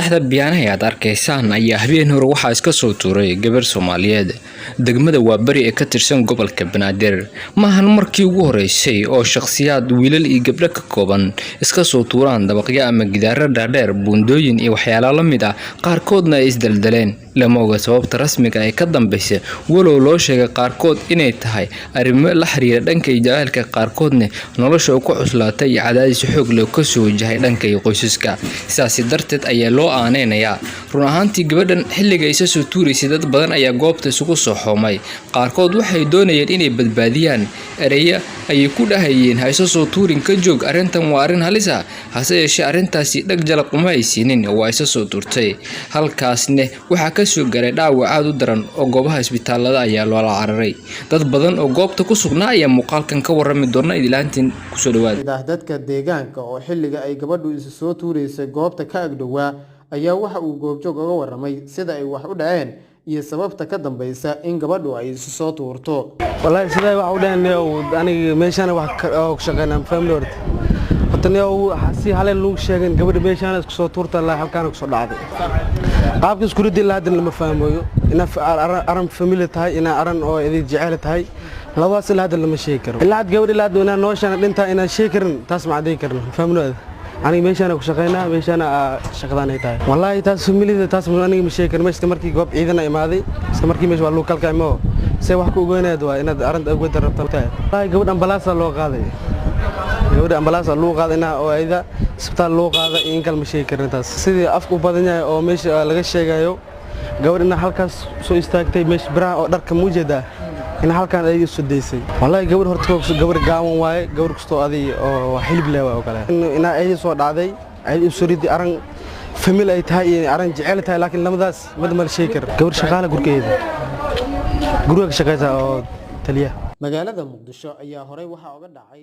Saddexda biyaanaha aad arkaysaan ayaa habeen hore waxaa iska soo tuuray gabar Soomaaliyeed degmada Waaberi ee ka tirsan gobolka Banaadir. Maahan markii ugu horeysay oo shakhsiyaad wiilal iyo gabdho ka kooban iska soo tuuraan dabaqyo ama gidaaro dhaadheer, buundooyin iyo waxyaalo la mid ah, qaarkoodna ay isdeldeleen. Lama oga sababta rasmiga ee ka dambeysa, walow loo sheegay qaarkood inay tahay arrimo la xiriira dhanka jacaylka, qaarkoodna nolosha ku cuslaatay iyo cadaadis xoog leh oo kasoo wajahay dhanka iyo qoysaska. Sidaasi darteed ayaa loo aaneynayaa. Run ahaantii, gabadhan xilliga isa soo tuuraysay dad badan ayaa goobta isugu soo xoomay. Qaarkood waxay doonayeen inay badbaadiyaan, ereya ayay ku dhahayeen: "Ha isa soo tuurin, ka joog, arrintan waa arrin halis ah." Hase yeeshee, arrintaasi dhag jalaq uma ay siinin, waa isa soo tuurtay. Halkaasne waxaa kasoo gaaray dhaawac aad u daran oo goobaha isbitaalada ayaa loola cararay. Dad badan oo goobta ku sugnaa ayaa muuqaalkan ka warami doona. Idilaantiin kusoo dhawaada. Mid ah dadka deegaanka oo xilliga ay gabadhu isu soo tuureysay goobta ka agdhowaa ayaa waxa uu Goobjoog uga waramay sida ay wax u dhaceen iyo sababta ka dambeysa in gabadhu ay isu soo tuurto. Wallaahi, sidaa wax u dhaheen aniga meeshaan wax ku shaqeynaa family. Horta niyow, si haleen lagu sheegin, gabadha meeshaan isku soo tuurta ilaa halkaan ku soo dhacday. Qaabka isku ridi ilaa hadda lama fahmayo, ina aran family tahay, ina aran oo idin jecel tahay, labadaas ilaa hadda lama sheegi karo. Ilaa had gabadh ilaa hadda inaa nooshaan dhintaa inaan sheegi karin, taas ma caddayn karno fahmnooda. Aniga meeshaan ku shaqeynaa, meeshaan shaqadaan ay tahay. Wallaahi, taas familida taas aniga ma sheegi karin. Meesha markii goob ciidan imaaday, isla markii meesha waa lagu kalkacmo, see wax ku ogeynayad waa inaad arrinta ogwada rabta. Wallaahi, gabadh ambalaasa loo qaaday, gabadha ambalaasa loo qaaday, inaa oo ayada isbitaal loo qaaday in kale ma sheegi karin. Taas sidii afka u badan yahay oo meesha laga sheegayo, gabadh inaa halkaas soo istaagtay, meesha biraha oo dharka muujeedaa, in halkaan ayada isu daysay. Wallaahi, gabadh horta gabadh gaawan waaye, gabadh kastoo adig oo xilib leh waay oo kale inaa ayada soo dhacday, ayada isu ridi, aran family ay tahay iyo aran jecel tahay, laakiin lamadaas mid ma la sheegi karo. Gabadh shaqaale gurgeeda guriga ka shaqeysa oo taliya. Magaalada Muqdisho ayaa horey waxaa uga dhacay.